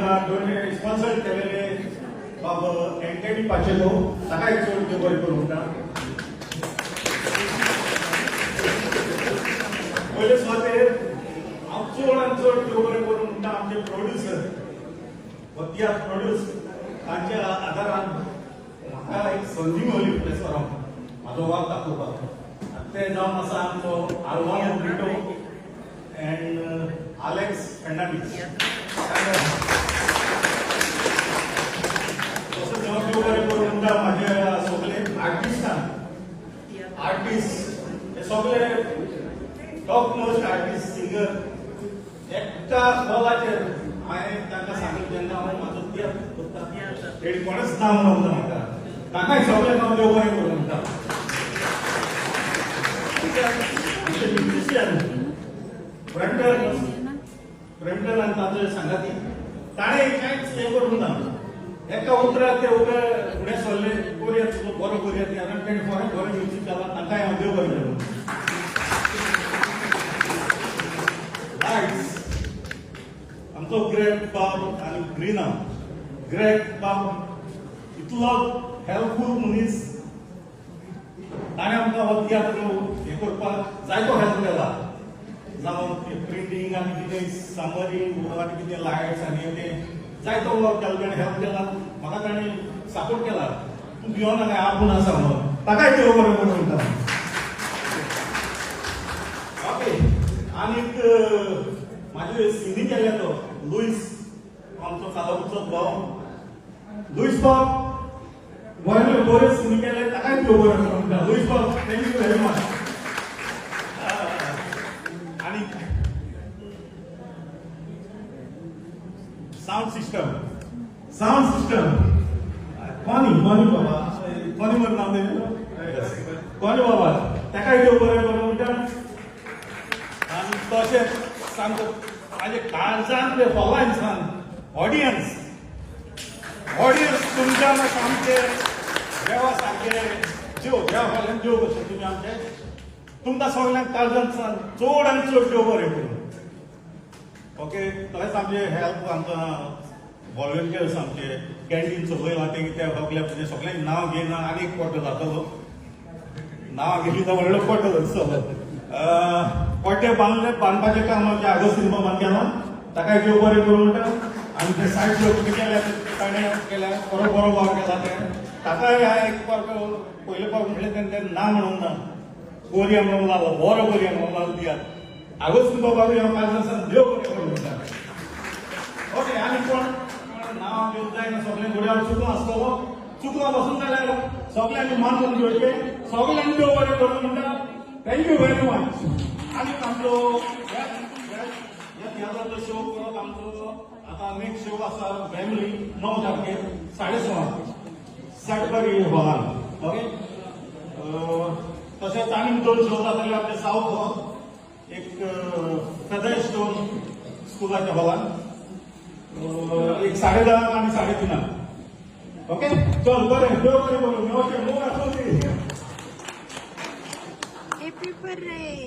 आमकां स्पॉन्सर केलेले बाब एंटनी पाचेलो, ताकाय चड देव बरें करूं म्हणटा. पयले सुवातेर हांव चड आनी चड देव बरें करूं म्हणटा आमचे प्रोड्युसर, हो तियात्र प्रोड्यूस, तांच्या आदारान म्हाका एक संदी मेवली प्लेसराक म्हाजो वाद दाखोवपाक. आनी ते जावन आसा आमचो आर्वान ब्रिटो अँड आलेक्स फेर्नांडीस. तसोच हांव देव बरें करूं म्हणटा म्हाज्या सगळे आर्टिस्टांक. आर्टिस्ट हे सगळे टॉप मोस्ट आर्टिस्ट, सिंगर. एकटा कॉलाचेर हांवें तांकां सांगलें, जेन्ना हांव म्हाजो तियात्र करता, तेणी कोणेच ना म्हणूंक ना म्हाका. तांकांय सगळ्यांक हांव देव बरें करूं म्हणटा. आमचे म्युझिशियन ब्रँडन, ब्रँडन आनी तांचे सांगाती, ताणें कांयच हें करूंक ना. एका उतराक ते उबे फुडें सरले, करुया, तुजो बरो करुया ते. आनी ताणें बरें बरें म्युजीक केलां. तांकांय हांव देव बरें करूं. लायट्स आमचो ग्रेग बाब आनी ग्रिना. ग्रेग बाब इतलो हेल्पफूल मनीस, ताणें आमकां हो तियात्र हें करपाक जायतो हेल्प केला. जावं प्रिंटींग आनी कितें सामरी आनी कितें लायट्स आनी तें जायतो केला ताणें, हेल्प केला म्हाका. ताणें सपोर्ट केला, तूं भियो नाका, आपूण आसा म्हणून. ताकाय देव बरें करूं म्हणटा. ओके, आनीक म्हाजे सिनी केल्ले तो लुईस, आमचो कालापूरचो भाव लुईस बाब, बरे बरे सिनी केले. ताकाय देव बरें करूं म्हणटा. लुईस बाब, thank you very much. आनी सावंड सिस्टम, सावंड सिस्टम कोनी, कोनी बाबा, कोनी मरे नांव तेजें, कोनी बाबा, ताकाय देव बरें करूं म्हणटा. आनी तशेंच सामको म्हाजे काळजांतले हॉलांतल्यान ऑडियन्स, ऑडियन्स, तुमच्या सामके देवा सारके, देव, देवा फाटल्यान देव कशे तुमी आमचे. तुमकां सगल्यांक काळजांतल्यान चड आनी चड देव बरें करूं. ओके, तशेंच आमचे हेल्प, आमकां वॉलंटियर्स, आमचे कॅन्टीन चलयला ते त्या सगल्या, म्हणजे सगल्यांक नांव घेयना, आनी एक कोटो जातलो. नांव घेतली तर व्हडलो कोटो जातलो. कोटे बांदले, बांदपाचें काम आमच्या आगोस्तीन बाबान केलां. ताकाय देव बरें करूं म्हणटा. आनी ते सायड कितें केल्या ताणें केल्या, बरो बरो वावर केला तें. ताकाय हांवें एक फावट, पयले फावट म्हणलें तेन्ना तें ना म्हणूंक ना, कोरया म्हणूंक लागलो, बरो कोरया म्हणूंक लागलो तियात्र. आगोस्तीन बाबाकूय हांव काळजांतल्यान देव बरें करूं म्हणटा. ओके, आनी कोण नांव घेवंक जायना सगळें. घोड्यार चुकलो आसतलो, चुकलो बसून जाल्यार सगळ्यांनी मानून घेवचें. सगळ्यांनी देव बरें करूं म्हणटा. Thank you very much. आनी आमचो ह्या ह्या तियात्राचो शो परत आमचो आतां नेक्स्ट शो आसा फॅमिली, 9 तारखेर 6:30 सॅडबरी हॉलान. ओके, तशेंच आनीक दोन शो जातले आमचे सावथ हॉल, एक फेदर स्टोन स्कुलाच्या हॉलान, एक 10:30 आनी 3:30. ओके, चल बरें, देव बरें करूं. मेवचें, मोग आसूं ती. Happy birthday!